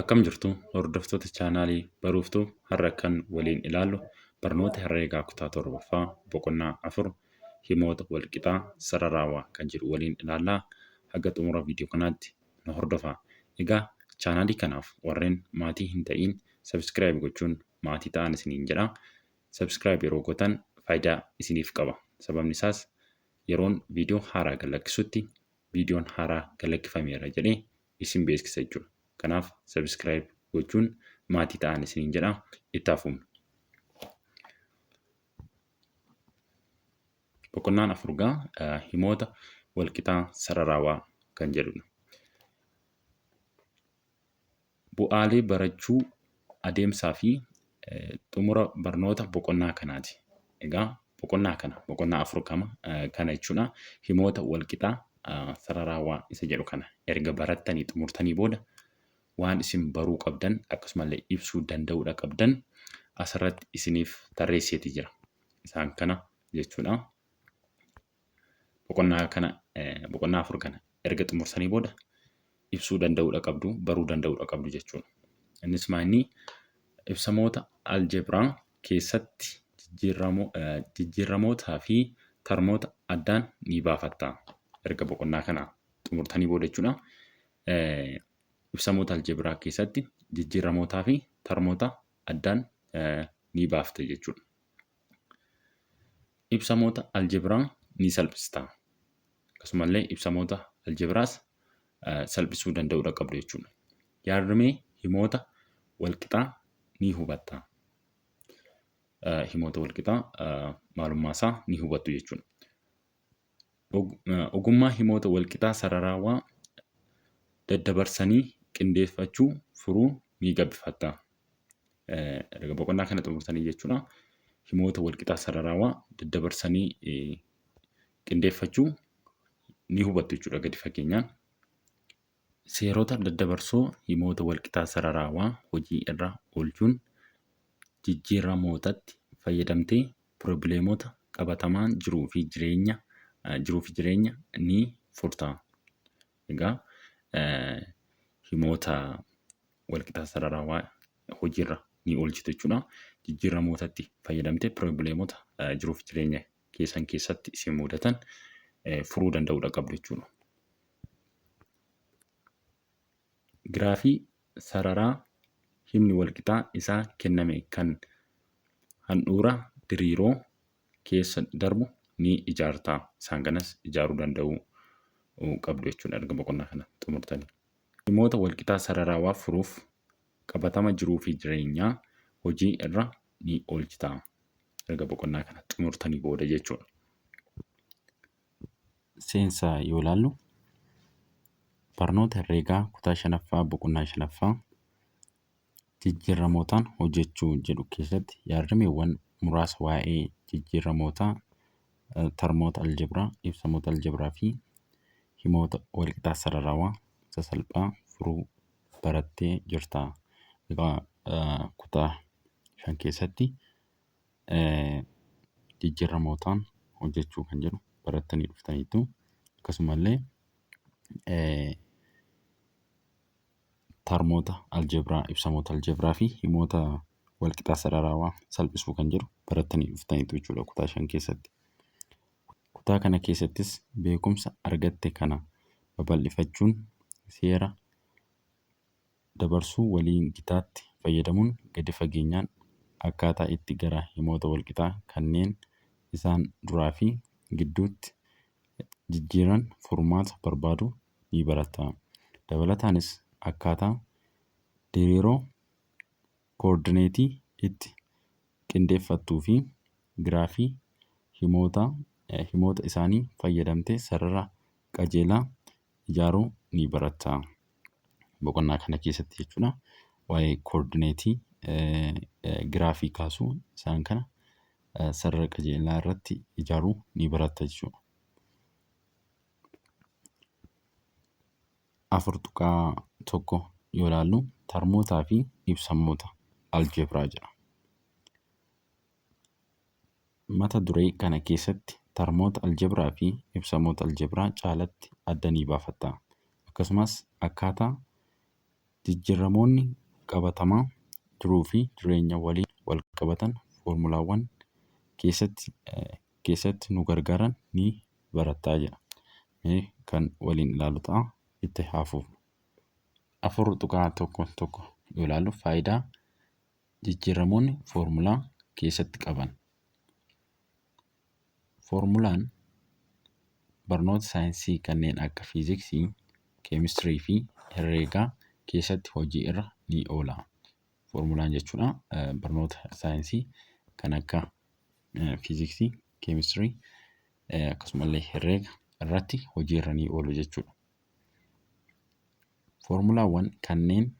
Akkam jirtu hordoftoota chaanaalii Baruuftuu har'a kan waliin ilaallu barnoota herreegaa kutaa torbaffaa boqonnaa 4 himoota walqixaa sararaawaa kan jedhu waliin ilaallaa haga xumura viidiyoo kanaatti nu hordofaa. Egaa chaanaalii kanaaf warreen maatii hin ta'iin subscribe gochuun maatii ta'an isiniin jedha. Subscribe yeroo gootan faayidaa isiniif qaba. Sababni isaas yeroon viidiyoo haaraa gad lakkisutti viidiyoon haaraa gad lakkifameera jedhee isin beeksisa jechuudha. Kanaaf subscribe gochuun maatii ta'an isiniin jedha. Itti haa fufnu. Boqonnaan 4 gaa himoota walqixaa sararaawaa kan jedhudha. Bu'aalee barachuu adeemsaa fi xumura barnoota boqonnaa kanaati. Egaa boqonnaa kana boqonnaa 4 kama kana jechuudha himoota walqixaa sararaawaa isa jedhu kana erga barattanii xumurtanii booda waan isin baruu qabdan akkasumallee ibsuu danda'uudha qabdan asirratti isiniif tarreesseeti jira. Isaan kana jechuudha. Boqonnaa kana boqonnaa 4 kana erga xumursanii booda ibsuu danda'uudha qabdu, baruu danda'uudha qabdu jechuudha. Innis maanni ibsamoota aljebiraa keessatti jijjiirramootaa fi tarmoota addaan ni baafatta. Erga boqonnaa kana xumurtanii booda jechuudha. Ibsamoota aljebiraa keessatti jijjiirramootaa fi tarmoota addaan ni baafta jechuudha. Ibsamoota aljebiraa ni salphista. Akkasumallee ibsamoota aljebiraas salphisuu danda'uudha qabdu jechuudha. Yaadrimee himoota walqixaa ni hubatta. Himoota walqixaa maalummaa isaa ni hubattu jechuudha. Ogummaa himoota walqixaa sararaawaa daddabarsanii qindeeffachuu furuu ni gabbifatta. Erga boqonnaa kana xumurtanii jechuudha. Himoota walqixaa sararaawaa daddabarsanii qindeeffachuu ni hubattu jechuudha gadi fageenyaan. Seerota daddabarsoo himoota walqixaa sararaawaa hojii irra oolchuun jijjiirramootatti fayyadamtee piroobileemota qabatamaan jiruu fi jireenya jiruu fi jireenya ni furta. Egaa himoota walqixaa sararaawaa hojiirra ni oolchitu jechuudha. Jijjiirramootatti fayyadamtee piroobileemota jiruu fi jireenya keessan keessatti isin mudatan furuu danda'uudha qabdu jechuudha. Giraafii sararaa himni walqixaa isaa kenname kan handhuura diriiroo keessa darbu ni ijaarta. Isaan kanas ijaaruu danda'uu qabdu jechuudha erga boqonnaa kana xumurtanii. Himoota walqixaa sararaawaa furuuf qabatama jiruu fi jireenyaa hojii irra ni oolchita. Erga boqonnaa kana xumurtanii booda jechuudha. Seensa yoo ilaallu barnoota herreegaa kutaa shanaffaa boqonnaa shanaffaa jijjiirramootaan hojjechuu jedhu keessatti yaadrimeewwan muraasa waa'ee jijjiirramootaa, tarmoota aljebiraa, ibsamoota aljebiraa fi himoota walqixaa sararawaa sasalphaa furuu barattee jirta. Egaa kutaa 5 keessatti jijjiirramootaan hojjechuu kan jedhu barattanii dhuftaniitu. Akkasumallee tarmoota aljebiraa, ibsamoota aljebiraa fi himoota walqixaa sararawaa salphisuu kan jedhu barattanii dhuftaniitu jechuudha kutaa 5 keessatti. Kutaa kana keessattis beekumsa argatte kana babal'ifachuun seera dabarsuu waliin gitaatti fayyadamuun gadi fageenyaan akkaataa itti gara himoota walqixaa kanneen isaan duraa fi gidduutti jijjiiran furmaata barbaaduu ni baratta. Dabalataanis akkaataa diriiroo koordineetii itti qindeeffattuu fi giraafii himoota isaanii fayyadamtee sarara qajeelaa ijaaruu ni baratta. Boqonnaa kana keessatti jechuudha. Waa'ee koordineetii giraafii kaasuu isaan kana sarara qajeelaa irratti ijaaruu ni baratta jechuudha. 4.1 yoo ilaallu tarmootaa fi ibsamoota aljebiraa jedha. Mata duree kana keessatti tarmoota aljebiraa fi ibsamoota aljebiraa caalatti adda ni baafatta. Akkasumas akkaataa Jijjiiramoonni qabatamaa jiruu fi jireenya waliin wal qabatan foormulaawwan keessatti nu gargaaran ni barattaa jedha. Mee kan waliin ilaallu ta'a, itti haa fufnu. 4.11 yoo ilaallu, faayidaa jijjiiramoonni foormulaa keessatti qaban. Foormulaan barnoota saayinsii kanneen akka fiiziksii, keemistirii fi herreegaa keessatti hojii irra ni oola. Foormulaan jechuudha barnoota saayinsii kan akka fiiziksii, keemistirii akkasumallee herreega irratti hojii irra ni oolu jechuudha. Foormulaawwan kanneen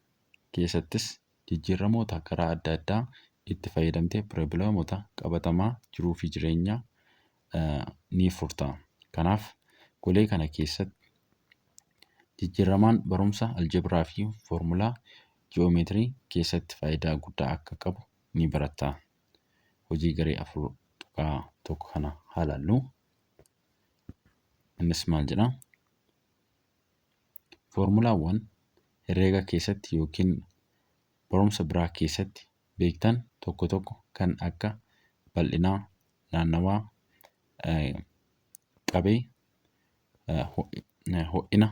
keessattis jijjiiramoota karaa adda addaa itti fayyadamtee piroobileemota qabatamaa jiruu fi jireenya ni furta. Kanaaf golee kana keessatti jijjiiramaan barumsa aljebiraa fi foormulaa ji'oomeetirii keessatti faayidaa guddaa akka qabu ni baratta. Hojii garee 4.1 kana haa ilaallu. Innis maal jedhaa? Foormulaawwan herreega keessatti yookiin barumsa biraa keessatti beektan tokko tokko kan akka bal'inaa, naannawaa, qabee, ho'ina,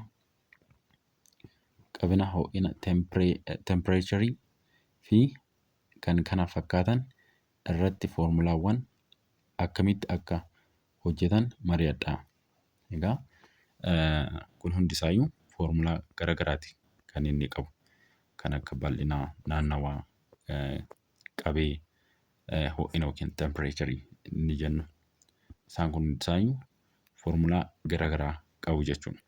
qabina ho'ina tempireecharii fi kan kana fakkaatan irratti foormulaawwan akkamitti akka hojjetan mari'adhaa. Egaa kun hundisaayyuu foormulaa garagaraati kan inni qabu. Kan akka bal'inaa, naannawaa, qabee, ho'ina yookiin tempireecharii inni jennu. Isaan kun hundisaayyuu foormulaa garagaraa qabu jechuudha.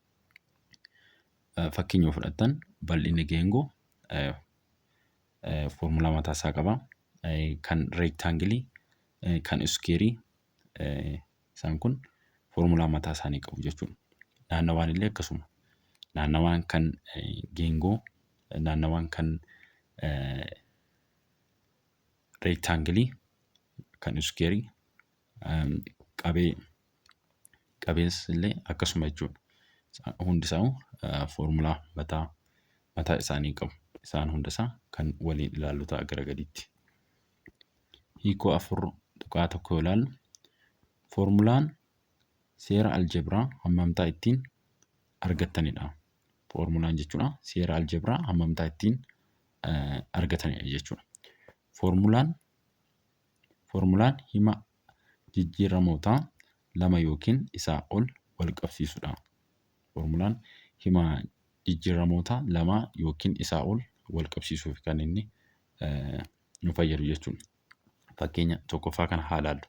Fakkeenya yoo fudhattan, bal'inni geengoo foormulaa mataa isaa qaba. Kan reektaangilii, kan iskeerii, isaan kun foormulaa mataa isaanii qabu jechuudha. Naannawaan illee akkasuma. Naannawaan kan geengoo, naannawaan kan reektaangilii, kan iskeerii, qabee qabees illee akkasuma jechuudha. Hundi isaa foormulaa mataa mataa isaanii qabu. Isaan hundasaa kan waliin ilaallu ta'a gara gadiitti. Hiikoo 4.1 yoo ilaallu, foormulaan seera aljebiraa hammamtaa ittiin argattanidha. Foormulaan jechuudha seera aljebiraa hammamtaa ittiin argatanidha jechuudha. Foormulaan hima jijjiiramoota lama yookiin isaa ol wal qabsiisudha. Foormulaan hima jijjiiramoota lama yookiin isaa ol wal qabsiisuuf kan inni nu fayyadu jechuudha. Fakkeenya tokkoffaa kana haa ilaallu.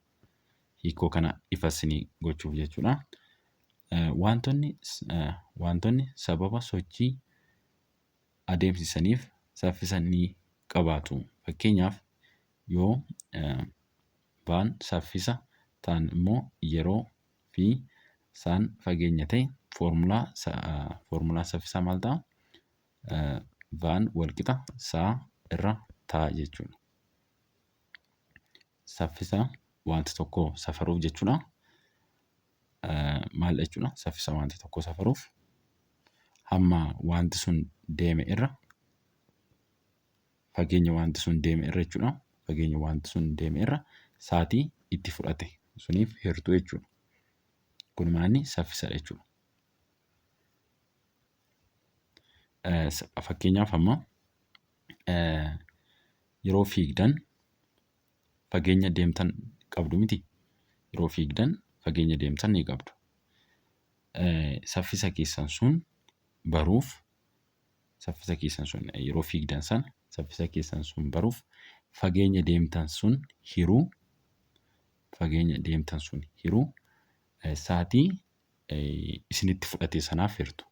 Hiikoo kana ifa isinii gochuuf jechuudha. Wantoonni sababa sochii adeemsisaniif saffisa ni qabaatu. Fakkeenyaaf yoo baan saffisa ta'an immoo yeroo fi saan fageenya ta'e, foormulaan saffisaa maal ta'a? Vaan walqixa saa irra ta'a jechuudha. Saffisa wanta tokkoo safaruuf jechuudha. Maal jechuudha? Saffisa wanta tokkoo safaruuf hamma wanti sun deeme irra, fageenya wanti sun deeme irra jechuudha. Fageenya wanti sun deeme irra sa'aatii itti fudhate suniif hirtuu jechuudha. Kun maali? Saffisadha jechuudha. Fakkeenyaaf amma yeroo fiigdan fageenya deemtan qabdu miti. Yeroo fiigdan fageenya deemtan ni qabdu. Saffisa keessan sun baruuf, saffisa keessan sun yeroo fiigdan sana saffisa keessan sun baruuf fageenya deemtan sun hiruu, fageenya deemtan sun hiruu sa'aatii isinitti fudhate sanaaf hirtu.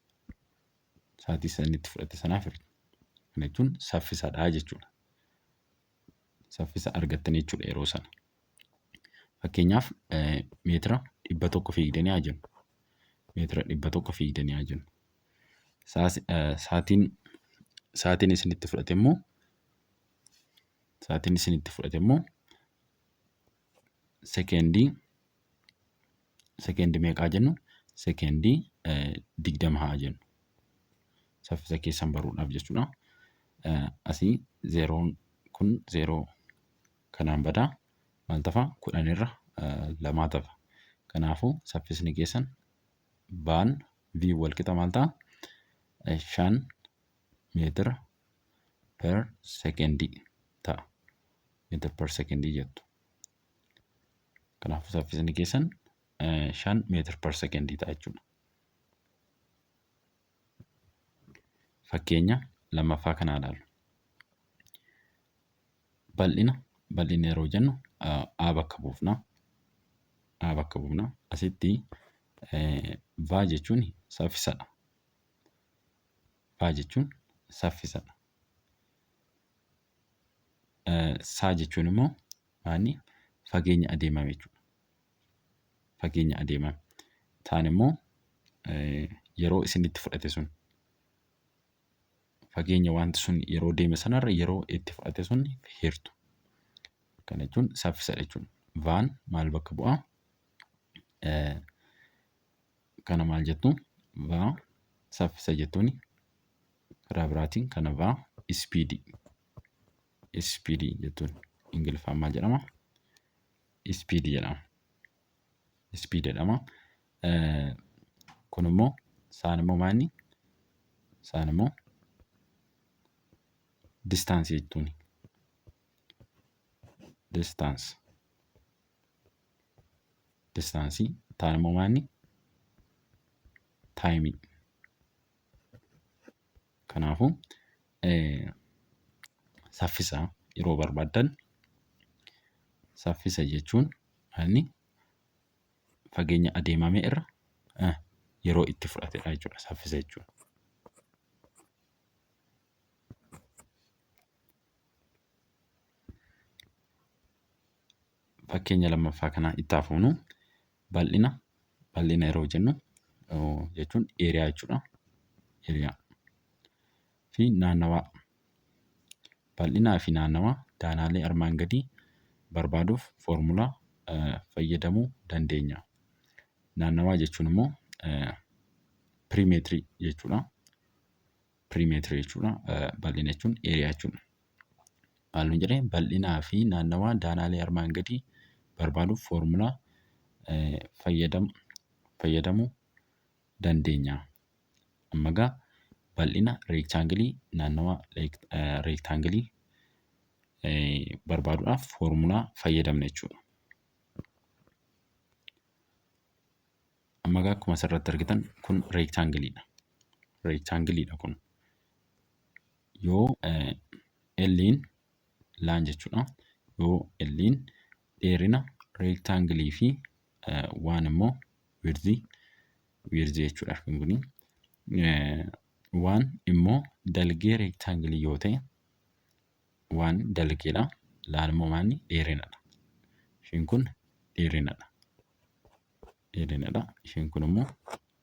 Sa'aatii isinitti fudhate sanaaf hirtu. Kana jechuun saffisadha jechuudha. Saffisa argattan jechuudha yeroo sana. Fakkeenyaaf meetira 100 fiigdanii haa jennu. Meetira 100 fiigdanii haa jennu. Sa'aatiin isinitti fudhate immoo, sa'aatiin isinitti fudhate immoo sekeendii meeqaa jennu? Sekeendii 20 haa jennu. Saffisa keessan baruudhaaf jechuudha. Asii zeeroon kun zeeroo kanaan badaa maal tafa? 10 irra lamaa tafa. Kanaafuu saffisni keessan vaan v wal qixa maal ta'a? 5 meetira per sekendii ta'a. Meetira per sekendii jettu. Kanaafuu saffisni keessan 5 meetira per sekendii ta'a jechuudha. Fakkeenya lammaffaa kana ilaallu. Bal'ina bal'ina yeroo jennu A bakka buufna. A bakka buufna. Asitti V jechuun saffisadha. V jechuun saffisadha. Saa jechuun immoo maanni fageenya adeemame jechuudha. Fageenya adeemame. Taan immoo yeroo isin itti fudhate sun fageenya wanti sun yeroo deeme sanarra yeroo itti fudhate sun heertu. Kana jechuun saffisadha jechuudha. Vaan maal bakka bu'aa? Kana maal jettu? Vaa saffisa jettuuni. Karaa biraatiin kana vaa ispiidii. Ispiidii jettuun Ingiliffaan maal jedhama? Ispiidii jedhama. Ispiidii jedhama. Kun immoo saan immoo maanni? Saan immoo distaansii jettuuni. Distance. Distaansii taan immoo maanni? Taayimii. Kanaafuu saffisa yeroo barbaaddan saffisa jechuun inni fageenya adeemame irra yeroo itti fudhatedha jechuudha saffisa jechuun. Fakkeenya lammaffaa kana itti haa fuunu. Bal'ina bal'ina yeroo jennu jechuun eeriyaa jechuudha. Eeriyaa fi naannawaa. Bal'inaa fi naannawaa daanaalee armaan gadii barbaaduuf foormulaa fayyadamuu dandeenya. Naannawaa jechuun immoo pirimeetirii jechuudha. Pirimeetirii jechuudha. Bal'ina jechuun eeriyaa jechuudha. Maal nuun jedhee bal'inaa fi naannawaa daanaalee armaan gadii barbaaduuf foormulaa fayyadamuu dandeenya. Amma egaa bal'ina reektaangilii naannawaa reektaangilii barbaaduudhaaf foormulaa fayyadamna jechuudha. Amma egaa akkuma asirratti argitan kun reektaangiliidha. Reektaangiliidha kun. Yoo L'n laan jechuudha. Yoo L'n dheerina reektaangilii fi waan immoo wirzii wirzii jechuudha kun kuni. Waan immoo dalgee reektaangilii yoo ta'e waan dalgeedha. Laan immoo maanni dheerinadha. Ishiin kun dheerinadha. Dheerinadha. Ishiin kun immoo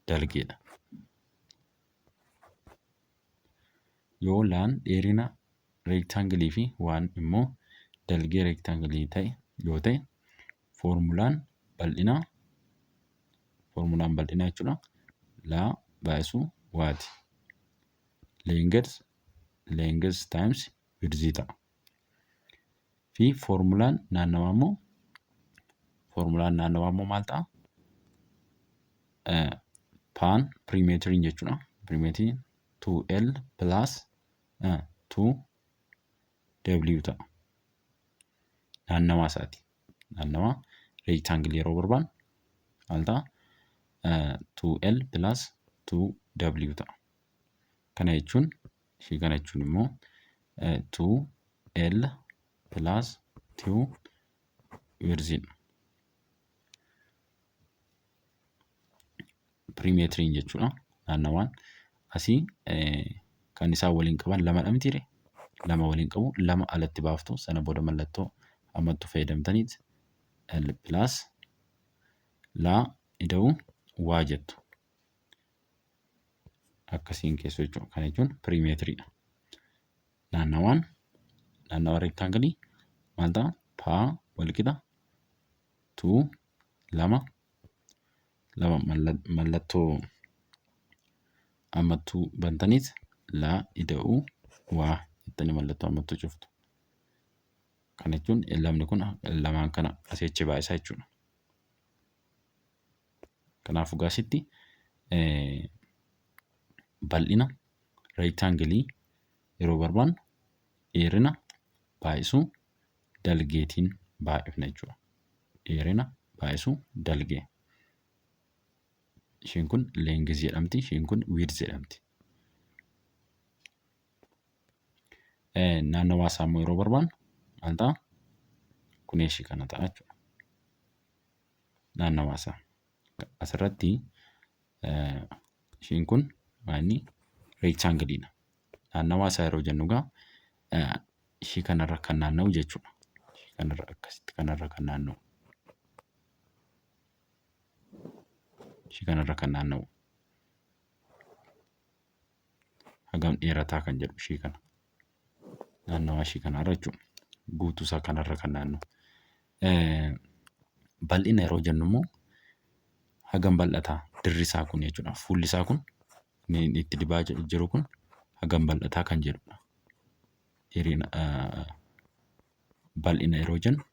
dalgeedha. Yoo laan dheerina reektaangilii fi waan immoo dalgee reektaangilii ta'e yoo ta'e foormulaan bal'inaa foormulaan bal'inaa jechuudha laa baay'isuu waati. Length length times width ta'a. Fi foormulaan naannawaa immoo foormulaan naannawaa immoo maal ta'a? Paan pirimeetiriin jechuudha. Pirimeetiriin 2L plus 2W ta'a. Naannawaa isaati. Naannawaa reektaangilii yeroo barbaannu maal ta'a? 2L plus 2W ta'a. Kana jechuun ishii kana jechuun immoo 2L plus 2 wirziidha. Pirimeetiriin jechuudha. Naannawaan asii kan isaan waliin qaban lamadha mitiire? Lama waliin qabu lama alatti baaftu sana booda mallattoo ammattu fayyadamtaniit L plus laa ida'uu waa jettu. Akkasiin keessu jechuudha. Kana jechuun pirimeetiriidha. Naannawaan naannawa reektaangilii maal ta'a? Paa walqixa 2 2 2 mallattoo ammattuu bantaniit laa ida'uu waa jettu. jettanii mallattoo hammattuu cuftu. Kana jechuun lamni kun lamaan kana asii achi baay'isaa jechuudha. Kanaafuu gaasitti bal'ina reektaangilii yeroo barbaannu dheerina baay'isuu dalgeetiin baay'ifna jechuudha. Dheerina baay'isuu dalgee. Isheen kun length jedhamti. Isheen kun width jedhamti. Naannawaa isaa immoo yeroo barbaannu maal ta'a? Kun ishii kana ta'a jechuudha. Naannawaa isaa. Asirratti ishiin kun maanni reektaangiliidha. Naannawaa isaa yeroo jennu egaa ishii kanarra kan naanna'u jechuudha. Ishii kanarra akkasitti kanarra kan naanna'u. Ishii kanarra kan naanna'u. Hagam dheerataa kan jedhu ishii kana. Naannawaa ishii kanarra jechuudha. Guutuu isaa kanarra kan naanna'u. Bal'ina yeroo jennu immoo hagam bal'ataa dirri isaa kun jechuudha. Fuulli isaa kun inni itti dibaa jiru kun hagam bal'ataa kan jedhudha. Dheerina bal'ina yeroo jennu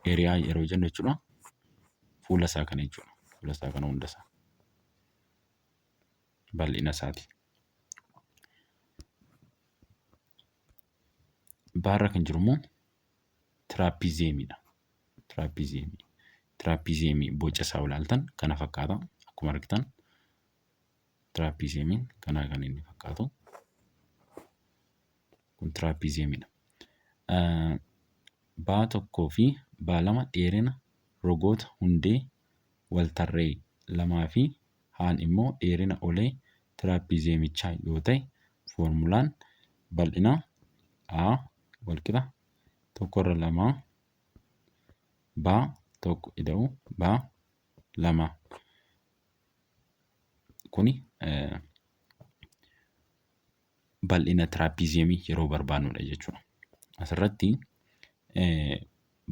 eriyaa yeroo jennu jechuudha. Fuula isaa kana jechuudha. Fuula isaa kana hunda isaa. Bal'ina isaati. Baarra kan jiru immoo tiraapizeemiidha. Tiraapizeemii. Tiraapizeemii boca isaa ilaaltan kana fakkaata. Akkuma argitan tiraapizeemiin kana kan inni fakkaatu. Kun tiraapizeemiidha. Baa tokkoo fi baa lama dheerina rogoota hundee waltarree lamaa fi haan immoo dheerina olee tiraapizeemichaa yoo ta'e foormulaan bal'ina A walqixa tokkorra lamaa baa tokko ida'u baa lama. Kuni bal'ina tiraapizeemii yeroo barbaannudha jechuudha. Asirratti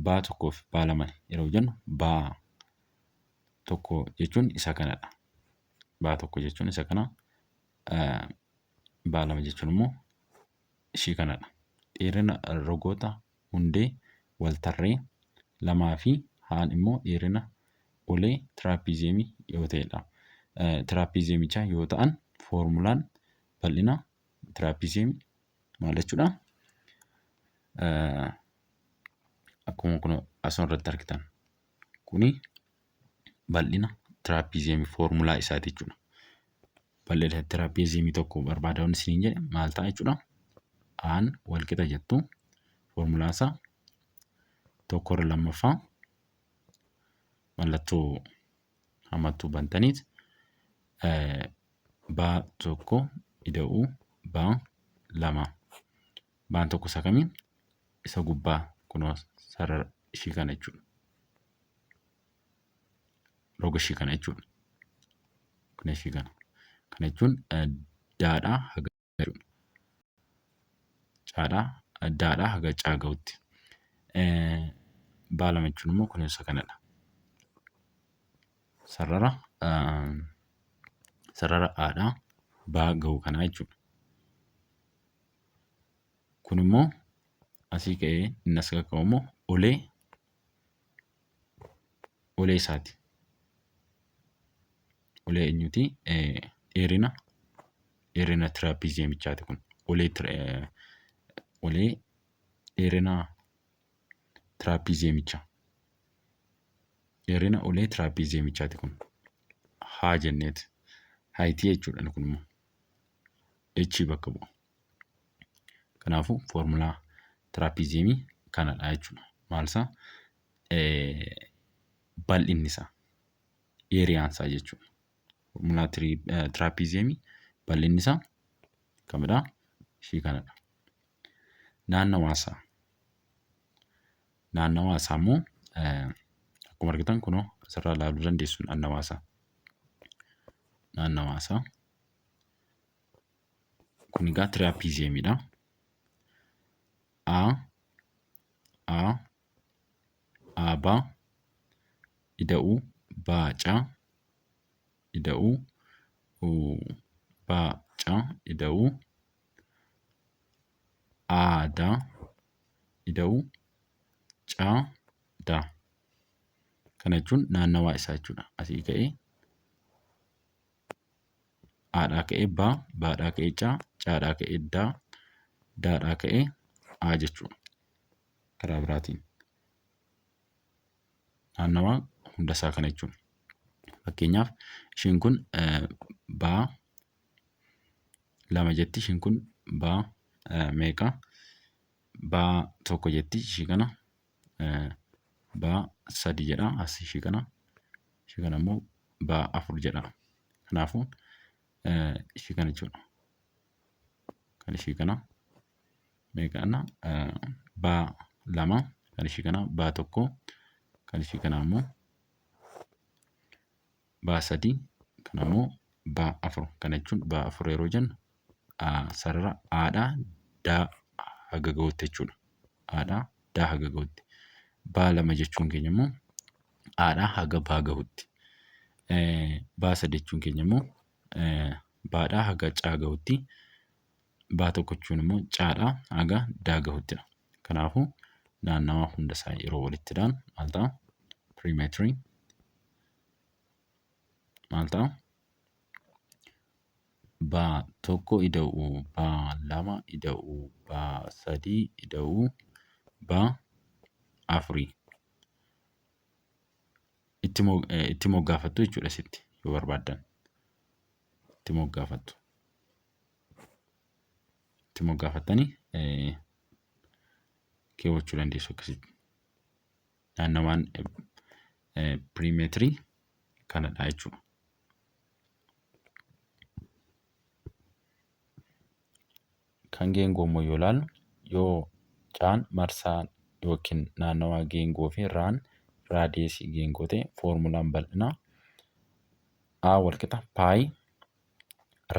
baa tokkoo fi baa lama yeroo jennu baa tokko jechuun isa kanadha. Baa tokko jechuun isa kana. Baa lama jechuun immoo ishii kanadha. Dheerina rogoota hundee waltarree lamaa fi haan immoo dheerina olee tiraapizeemii yoo ta'edha. Tiraapizeemichaa yoo ta'an foormulaan bal'ina tiraapizeemii maal jechuudha? Akkuma kun asuma irratti argitan kuni bal'ina tiraapizeemii foormulaa isaati jechuudha. Bal'ina tiraapizeemii tokko barbaadaa wanti isiniin jedhe maal ta'a jechuudha? Aan walqixa jettu foormulaan isaa tokkorra lammaffaa mallattoo hammattuu bantaniit baa tokko ida'uu baa lama. Baan tokko isa kamii? Isa gubbaa kunoo sarara ishii kana jechuudha. Roga ishii kana jechuudha. Kun ishii kana. Kana jechuun daadhaa haga jechuudha. Caadhaa daadhaa haga caa ga'utti. Baa lama jechuun immoo kun isa kanadha. Sarara sarara aadhaa baa ga'u kanaa jechuudha. Kun immoo asii ka'ee inni as qaqqabu immoo olee olee isaati. Olee eenyuti? Dheerina dheerina tiraapiziyeemichaati kun. Olee olee dheerina tiraapiziyeemichaa. Dheerina olee tiraapiziyeemichaati kun. Haa jenneeti. Haayitii jechuudha kun immoo. H bakka bu'a. Kanaafuu foormulaa tiraapiziyeemii kanadha jechuudha. Maal isaa? Bal'inni isaa. Eeriyaan isaa jechuudha. Foormulaa tiraapiziyeemii bal'inni isaa kamidha? Ishii kanadha. Naannawaa isaa. Naannawaa isaa immoo akkuma argitan kunoo asirraa ilaaluu dandeessu naannawaa isaa. Naannawaa isaa. Kun egaa tiraapiziyeemiidha. A A A B ida'uu B C ida'uu B C ida'uu A D ida'uu C D. Kana jechuun naannawaa isaa jechuudha. Asii ka'ee A'dhaa ka'ee B, B'dhaa ka'ee C, C'dhaa ka'ee D, D'dhaa ka'ee A jechuudha. Karaa biraatiin naannawaa hunda isaa kana jechuudha. Fakkeenyaaf isheen kun B lama jetti, isheen kun B meeqa? B tokko jetti, ishii kana B sadi jedha, as ishii kana, ishii kana immoo B afur jedha. Kanaafuu ishii kana jechuudha. Kan ishii kana meeqa? B lama, kan ishii kana B tokko, kan ishii kana immoo B sadi, kan immoo B afur. Kana jechuun B afur yeroo jennu sarara A'dhaa D haga gahutti jechuudha. A'dhaa D haga gahutti. B lama jechuun keenya immoo A'dhaa haga B gahutti. B sadi jechuun keenya immoo B'dhaa haga C gahutti. B tokko jechuun immoo C'dhaa haga D gahuttidha. Kanaafuu naannawaa hunda isaa yeroo walitti hidhaan maal ta'a? Piriimeetiriin maal ta'a? B tokko ida'uu B lama ida'uu B sadii ida'uu B afurii. Itti moggaafattu jechuudha asitti yoo barbaaddan. Itti moggaafattu. Itti moggaafattanii keewwachuu dandeessu akkasitti. Naannawaan piriimeetirii kanadha jechuudha. Kan geengoo immoo yoo ilaallu, yoo caan marsaa yookiin naannawaa geengoo fi raan raadiyeesii geengoo ta'e, foormulaan bal'inaa A walqixa paayi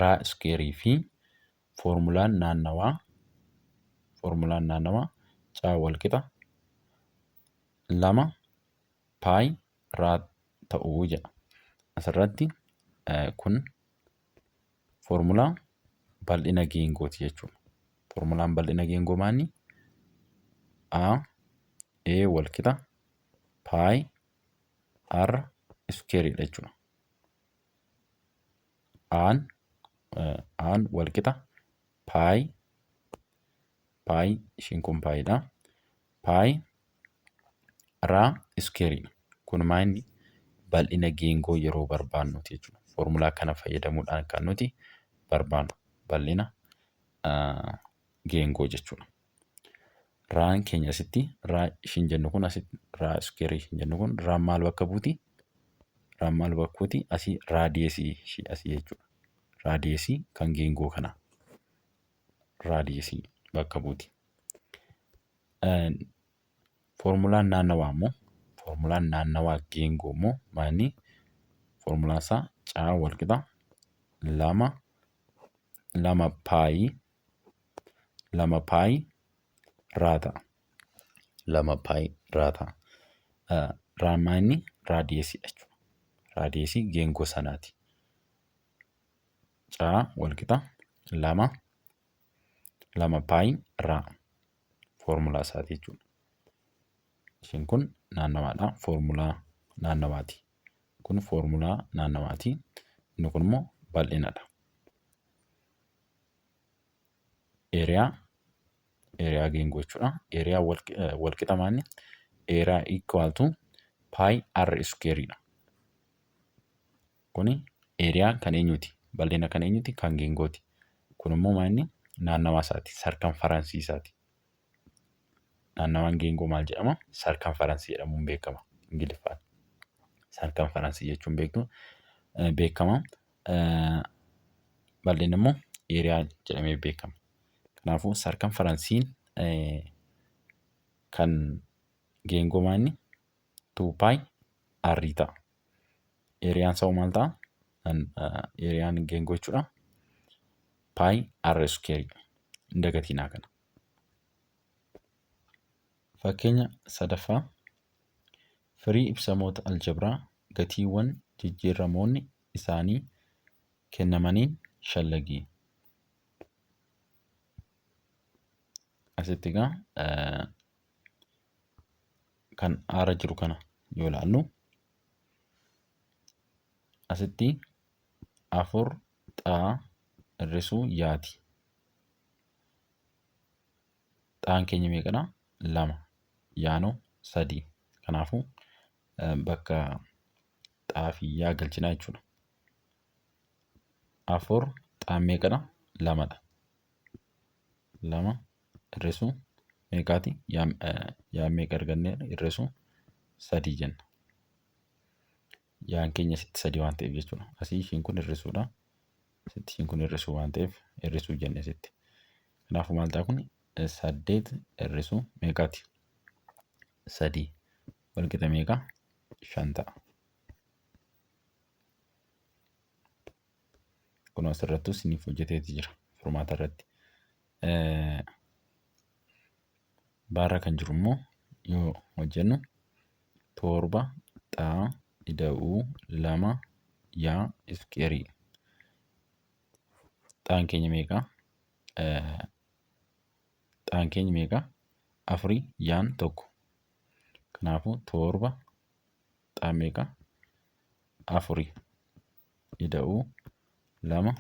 raa iskuweerii fi foormulaan naannawaa C walqixa lama paayi raa ta'uu jedha. Asirratti kun foormulaa bal'ina geengooti jechuudha. Foormulaan bal'ina geengoo maali? A A walqixa paayi R iskuweeriidha jechuudha. A'n walqixa paayi, paayi ishiin kun paayiidha. Paayi raa iskuweeriidha. Kun maali? Bal'ina geengoo yeroo barbaannuti jechuudha. Foormulaa kana fayyadamuudhaan kan nuti barbaannu bal'ina geengoo jechuudha. Raan keenya asitti raa ishiin jennu kun, asitti raa iskuweerii ishiin jennu kun, raan maal bakka buuti? Raan maal bakka buuti? Asii raadiyeesii ishii asii jechuudha. Raadiyeesii kan geengoo kanaa. Raadiyeesii bakka buuti. Foormulaan naannawaa immoo, foormulaan naannawaa geengoo immoo maali? Foormulaan isaa C walqixa lama lama paayi raa ta'a. Lama paayi raa ta'a. Raan maali? Raadiyeesiidha jechuudha. Raadiyeesii geengoo sanaati. C walqixa lama lama paayi raa foormulaa isaati jechuudha. Ishiin kun naannawaadha. Foormulaa naannawaati. Kun foormulaa naannawaati. Inni kun immoo bal'inadha. Area geengoo jechuudha. Area walqixa maali? Area equal to pi r squareidha. Kuni area kan eenyuti? Bal'ina kan eenyuti? Kan geengooti. Kun immoo maali? Naannawaa isaati. Sarkanfaransii isaati. Naannawaan geengoo maal jedhama? Sarkanfaransii jedhamuun beekama Ingiliffaan. Sarkanfaransii jechuun beektu beekama. Bal'inni immoo area jedhamee beekama. Kanaafuu sarkanfaransiin kan geengoo maali? 2 pi r ta'a. Areaan isaa maal ta'a? Areaan geengoo jechuudha. Pi r square. Hin dagatinaa kana. Fakkeenya sadaffaa: firii ibsamoota aljabraa gatiiwwan jijjiiramoonni isaanii kennamaniin shallagi. Asitti egaa kan aara jiru kana yoo ilaallu asitti afur xaa hir'isuu yaati. Xaan keenya meeqadha? Lama. Yaanoo sadii. Kanaafuu bakka xaa fi yaa galchinaa jechuudha. Afur xaan meeqadha? Lamadha. Lama hir'isuu meeqaati? Yaan meeqa argannee hir'isuu sadii jenna. Yaan keenya asitti sadii waan ta'eef jechuudha. Asii ishiin kun hir'isuudha. Asitti ishiin kun hir'isuu waan ta'eef hir'isuu jenne asitti. Kanaafuu maal ta'a kun saddeet hir'isuu meeqaati? Sadii. Walqixa meeqa? Shan ta'a. Kun asirrattuu isiniif hojjeteeti jira furmaata irratti. Baarra kan jiru immoo yoo hojjennu torba xaa ida'uu lama yaa iskeerii. Xaan keenya meeqa? Xaan keenya meeqa? Afurii yaan tokko. Kanaafuu torba xaan meeqa? Afurii ida'uu lama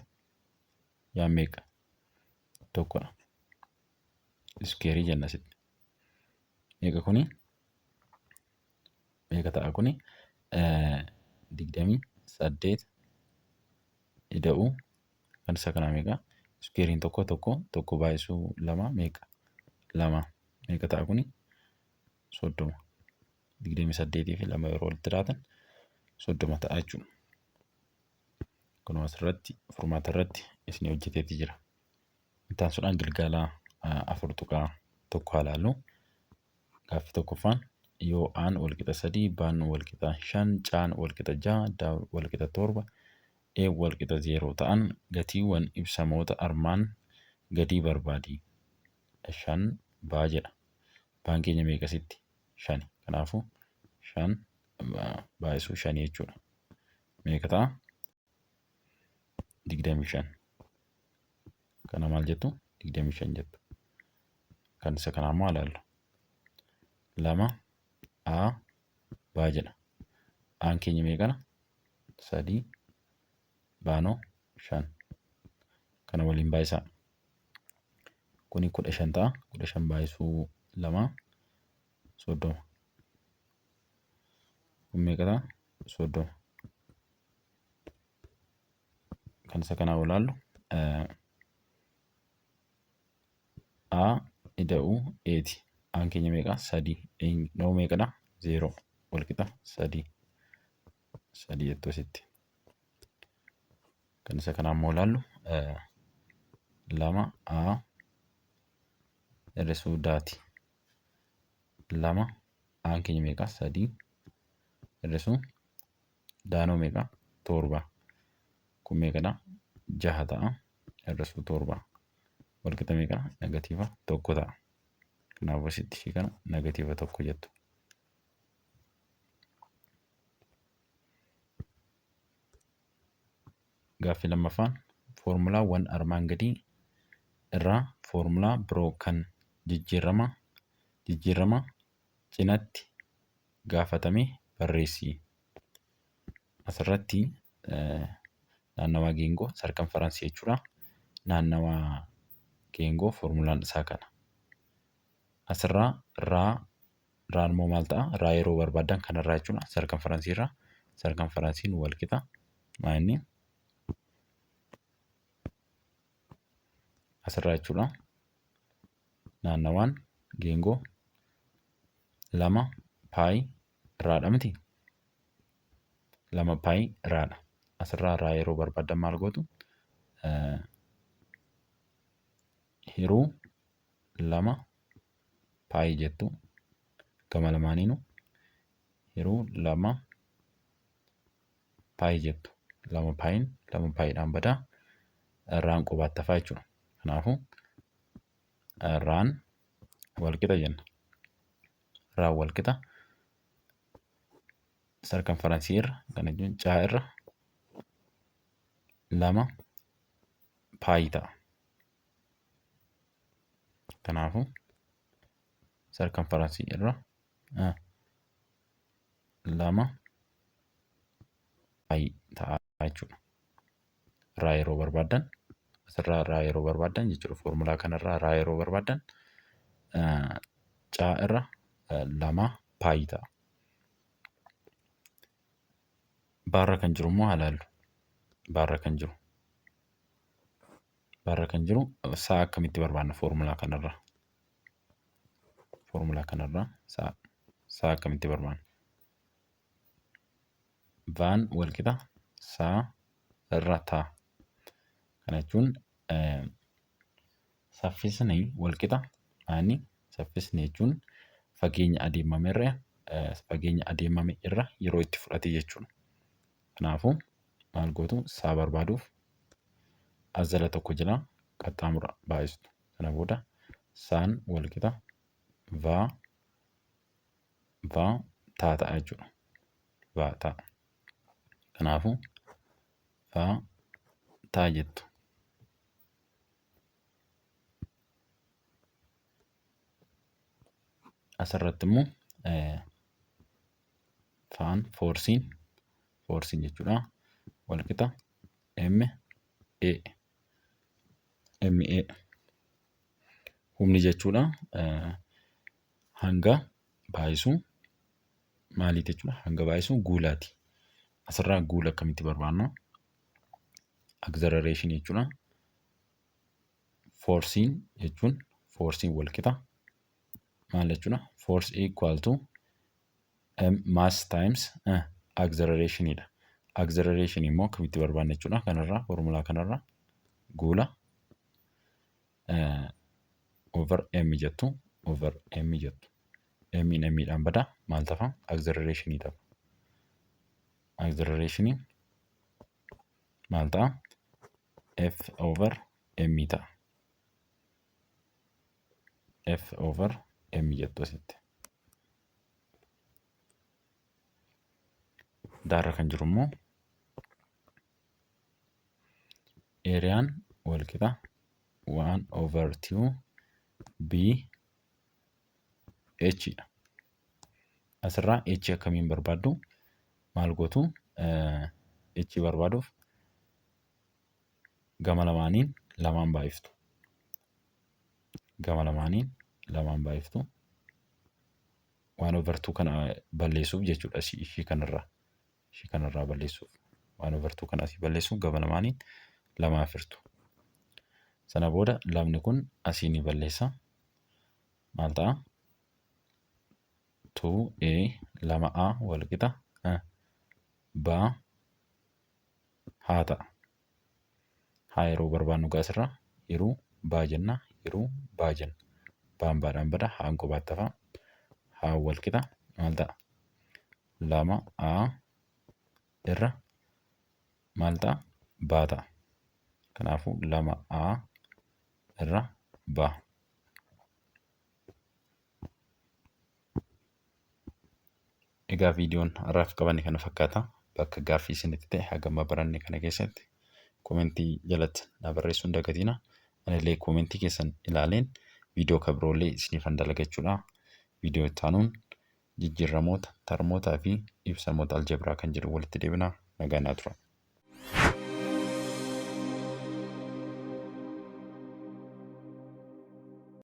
yaan meeqa? Tokkodha. Iskeerii jenna asitti. Meeqa kuni? Meeqa ta'a kuni? 28 ida'uu kan isa kanaa meeqa? Iskeeriin tokko tokko tokko baay'isuu lama meeqa? Lama. Meeqa ta'a kuni? 30. 28 fi lama yeroo walitti dhiyaatan 30 ta'a jechuudha. Kunoo asirratti furmaata irratti isin hojjeteeti jira. Itti aansuudhaan gilgaala 4.1 haa ilaallu. Gaaffii tokkoffaan yoo A'n walqixa sadii, B'n walqixa shan, C'n walqixa ja'a, D'n walqixa torba, E'n walqixa zeeroo ta'an gatiiwwan ibsamoota armaan gadii barbaadi. Shan B jedha. B'n keenya meeqa asitti? Shani. Kanaafuu shan baay'isuu shanii jechuudha. Meeqa ta'a? 25. Kana maal jettu? 25 jettu. Kan isa kanaa immoo ilaallu. Lama A B jedha. A'n keenya meeqadha? Sadii. Baanoo shan. Kana waliin baay'isaa. Kuni 15 ta'a. 15 baay'isuu lama 30. Kun meeqa ta'a? 30. Kan isa kanaa ilaallu A ida'uu Eeti. A'n keenya meeqa? Sadii. E'n meeqadha? Zeeroo. Walqixa sadii. Sadii jettu asitti. Kan isa kanaa immoo ilaallu lama A hir'isuu daati. Lama A'n keenya meeqa? Sadii. Hir'isuu daanoo meeqa? Torba. Kun meeqadha? Jaha ta'a. Hir'isuu torba. Walqixa meeqa? Negatiiva tokko ta'a. Kanaafuu asitti ishii kana negatiiva tokko jettu. Gaaffii lammaffaan foormulaawwan armaan gadii irraa foormulaa biroo kan jijjiirama jijjiirama cinatti gaafatame barreessi. Asirratti naannawaa geengoo sarkanfaransii jechuudha. Naannawaa geengoo foormulaan isaa kana. Asirraa raa Raan immoo maal ta'a? Raa yeroo barbaaddan kanarraa jechuudha. Sarkanfaransii irraa. Sarkanfaransiin wal qixa. Maa inni? Asirraa jechuudha. Naannawaan geengoo lama paayi raadha miti? Lama paayi raadha. Asirraa raa yeroo barbaaddan maal gootu? Hiruu lama paayi jettu gama lamaaniinu yeroo lama paayi jettu lama paayiin lama paayiidhaan badaa raan qobaatti hafaa jechuudha. Kanaafuu raan walqixa jenna. Raan walqixa sarkanfaransii irra kana jechuun caa irra lama paayi ta'a. Kanaafuu Sarkanfaransii irra 2 pi ta'a jechuudha. Irraa yeroo barbaaddan asirraa irraa yeroo barbaaddan jechuudha. Foormulaa kanarraa irraa yeroo barbaaddan caa irra 2 pi ta'a. Baarra kan jiru immoo haa ilaallu. Baarra kan jiru. Baarra kan jiru sa'a akkamitti barbaanna foormulaa kanarraa? Foormulaa kanarraa sa'a sa'a akkamitti barbaanna? Vaan walqixa saa irra taa. Kana jechuun saffisni walqixa ani saffisni jechuun fageenya adeemame irra fageenya adeemame irra yeroo itti fudhate jechuudha. Kanaafuu maal gootu saa barbaaduuf as jala tokko jira qaxxaamura baay'istu. Sana booda saan walqixa vaa vaa taa ta'a jechuudha. Vaa taa. Kanaafuu vaa taa jettu. Asirratti immoo faan foorsiin foorsiin jechuudha walqixa M A M A humni jechuudha hanga baay'isuu maaliiti jechuudha hanga baay'isuu guulaati. Asirraa guula akkamitti barbaanna? Acceleration jechuudha. Foorsiin jechuun foorsiin walqixa maal jechuudha? Force equal to m mass times acceleration dha. Acceleration immoo akkamitti barbaanna jechuudha? Kanarraa foormulaa kanarraa guula over m jettu over m jettu. M'n m'dhaan bada maal tafa? Acceleration tafa. Acceleration maal ta'a? F over m ta'a. F over m jettu asitti. Daarra kan jiru immoo eeriyaan wal qixa 1 over 2 b h dha. Asirraa h akkamiin barbaaddu? Maal gootu? H barbaaduuf gama lamaaniin lamaan baay'iftu. Gama lamaaniin lamaan baay'iftu. Waan over 2 kana balleessuuf jechuudha ishii kanarraa. Ishii kanarraa balleessuuf. Waan over 2 kana asii balleessuuf gama lamaaniin lamaaf hirtu. Sana booda lamni kun asii ni balleessa. Maal ta'a? 2a 2a wal qixa b haa ta'a. Haa yeroo barbaannu gaa asirraa yeroo baa jenna yeroo baa jenna. Baan baadhaan bada haan qobaatti hafa. Haa wal qixa maal ta'a? 2a irra maal ta'a? Baa ta'a. Kanaafuu 2a irra baa. Egaa viidiyoon har'aaf qabanne kana fakkaata. Bakka gaaffii isinitti ta'e haga amma baranne kana keessatti komentii jalatti na barreessuu hin dagatina. Anillee komentii keessan ilaaleen viidiyoo kan biroollee isiniifan dalaga jechuudha. Viidiyoo itti aanuun jijjiirramoota, tarmootaa fi ibsamoota aljebraa kan jedhu walitti deebina. Nagaan naa tura.